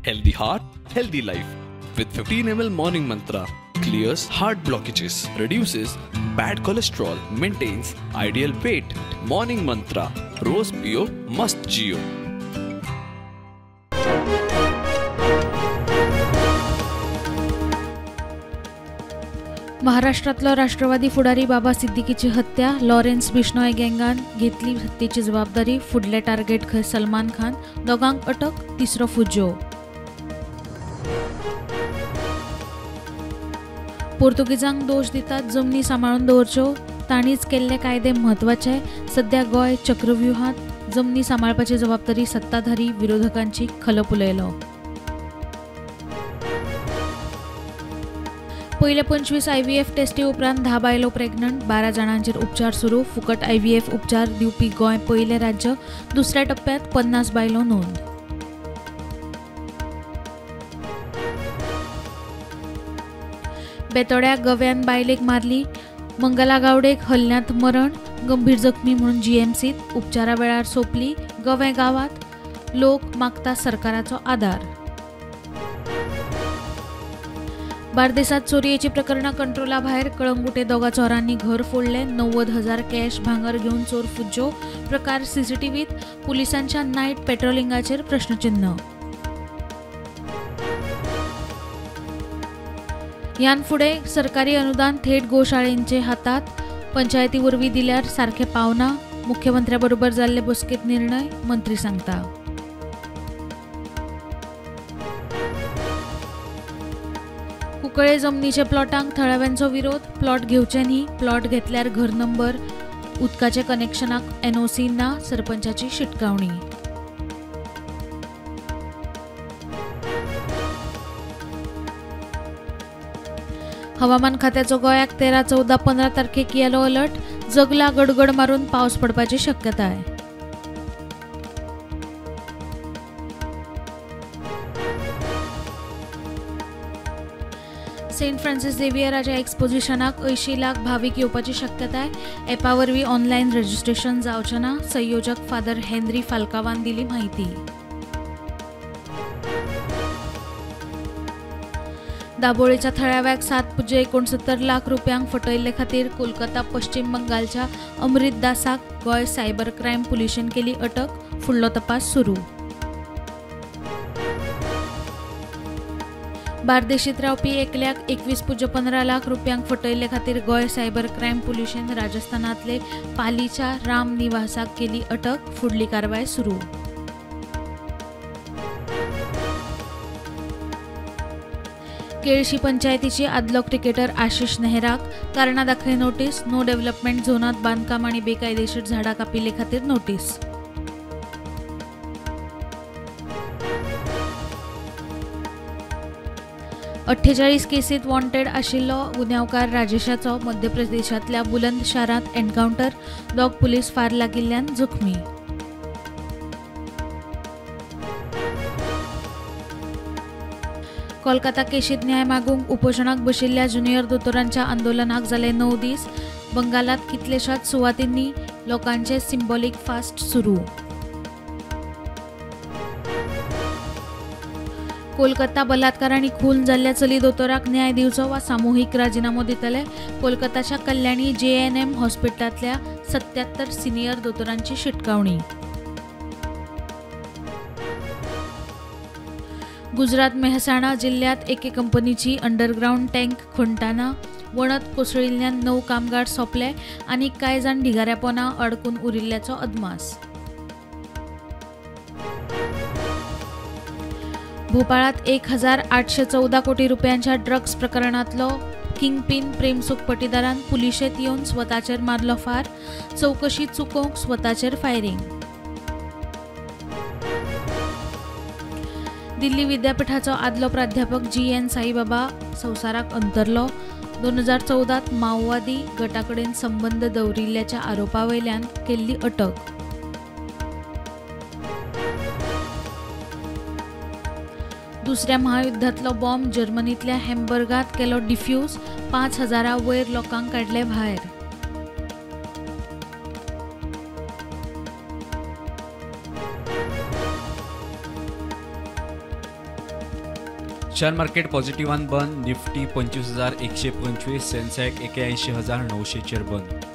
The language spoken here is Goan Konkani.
Healthy heart, healthy life. With 15 ml Morning Mantra, clears heart blockages, reduces bad cholesterol, maintains ideal weight. Morning Mantra, Rose Pio, Must Jio. महाराष्ट्रातलो राष्ट्रवादी फुडारी बाबा सिद्दीकीची हत्या, लॉरेन्स बिश्नोय गँगान घेतली हत्येची जबाबदारी. फुडले टार्गेट खंय सलमान खान, दोगांक अटक, तिसरो फुज्जो. पोर्तुगीजांक दोश दितात जमनी सांबाळून दवरच्यो, तांणीच केल्ले कायदे म्हत्वाचे. सध्या गोंय चक्रव्यूहांत, जमनी सांबाळपाची जबाबदारी सत्ताधारी विरोधकांची, खलप उलयलो. पयले 25 IVF टेस्टी उपरांत 10 बायलो प्रेग्नंट, 12 जाणांचेर उपचार सुरू. फुकट IVF उपचार दिवपी गोंय पयलें राज्य. दुसऱ्या टप्प्यांत 50 बायलो नोंद. बेतोड्या गव्यान बायलेक मारली, मंगला गावडेक हल्ल्यांत मरण, गंभीर जखमी म्हणून GMCत उपचारा वेळार सोंपली. गवें गांवांत लोक मागता सरकाराचो आदार. बार्देसात चोरयेची प्रकरणां कंट्रोला भायर. कळंगुटे दोगा चोरांनी घर फोडलें, 90,000 कॅश भांगर घेवन चोर फुज्जो. प्रकार CCTVत, पुलिसांच्या नायट पेट्रोलिंगाचेर प्रश्नचिन्ह. ह्यान फुडें सरकारी अनुदान थेट गोशाळेंचे हातात, पंचायती वरवीं दिल्यार सारकें पावना. मुख्यमंत्र्या बरोबर जाल्ले बसकेंत निर्णय, मंत्री सांगता. कुंकळे जमनीच्या प्लॉटांक थळाव्यांचो विरोध, प्लॉट घेवचे न्ही, प्लॉट घेतल्यार घर नंबर, उदकाचे कनेक्शनाक NOC ना, सरपंचाची शिटकावणी. हवामान खात्याचो गोंयाक 13, 14, 15 तारखेक येलो अलर्ट. जगला गडगड मारून पावस पडपाची शक्यताय. सेंट फ्रांसिस झेवियराच्या एक्सपोजिशनाक 80 लाख भावीक येवपाची शक्यताय. एपा वरवीं ऑनलायन रजिस्ट्रेशन जावचें ना, संयोजक फादर हेनरी फाल्कावान दिली म्हायती. दाबोळेच्या थळाव्याक 7.69 लाख रुपयांक फटयल्ले खातीर कोलकाता पश्चिम बंगालच्या अमृत दासाक गोंय सायबर क्रायम पुलिशेन केली अटक. फुडलो तपास सुरू. बार्देशीत रावपी एकल्याक 21.15 लाख रुपयांक फटयल्ले खातीर गोंय सायबर क्रायम पुलिशेन राजस्थानांतले पालीच्या राम निवासाक केली अटक. फुडली कारवाय सुरू. केळशी पंचायतीची आदलो क्रिकेटर आशिष नेहराक कारणां दाखय नोटीस. नो डेव्हलपमेंट झोनांत बांदकाम आनी बेकायदेशीर झाडां कापिल्ले खातीर नोटीस. 48 केसींत वॉन्टेड आशिल्लो गुन्यांवकार राजेशाचो मध्य प्रदेशांतल्या बुलंद शारांत एन्कावंटर. 2 पुलीस फार लागिल्ल्यान जखमी. कोलकाता केशींत न्याय मागूंक उपोशणाक बशिल्ल्या ज्युनियर दोतोरांच्या आंदोलनाक जाले 9 दीस. बंगालांत कितलेशाच सुवातींनी लोकांचे सिंबॉलीक फास्ट सुरू. कोलकाता बलात्कार आनी खून जाल्ल्या चली दोतोराक न्याय दिवचो वा सामुहीक राजिनामो दितले. कोलकाताच्या कल्याणी JNM हॉस्पिटलांतल्या 77 सिनियर दोतोरांची शिटकावणी. गुजरात मेहसाणा जिल्ह्यांत एके कंपनीची अंडरग्रावंड टँक खणटाना वणत कोसळिल्ल्यान 9 कामगार सोंपले आनी कांय जाण ढिगाऱ्यापोना अडकून उरिल्ल्याचो अदमास. भोपाळात 1814 कोटी रुपयांच्या ड्रग्स प्रकरणांतलो किंगपिन प्रेमसुख पटीदारान पुलिशेंत येवन स्वताचेर मारलो फार. चवकशी चुकोवंक स्वताचेर फायरिंग. दिल्ली विद्यापीठाचो आदलो प्राध्यापक GN Saibaba संवसाराक अंतरलो. 2014 माओवादी गटाकडेन संबंद दवरिल्ल्याच्या आरोपा वयल्यान केल्ली अटक. दुसऱ्या महायुद्धांतलो बॉम्ब जर्मनींतल्या हॅम्बर्गांत केलो डिफ्यूज. 5000 वयर लोकांक काडले भायर. शेअर मार्केट पॉझिटिव्हान बंद. निफ्टी 25,125, सेन्सेक्स 81,900 चेर बंद.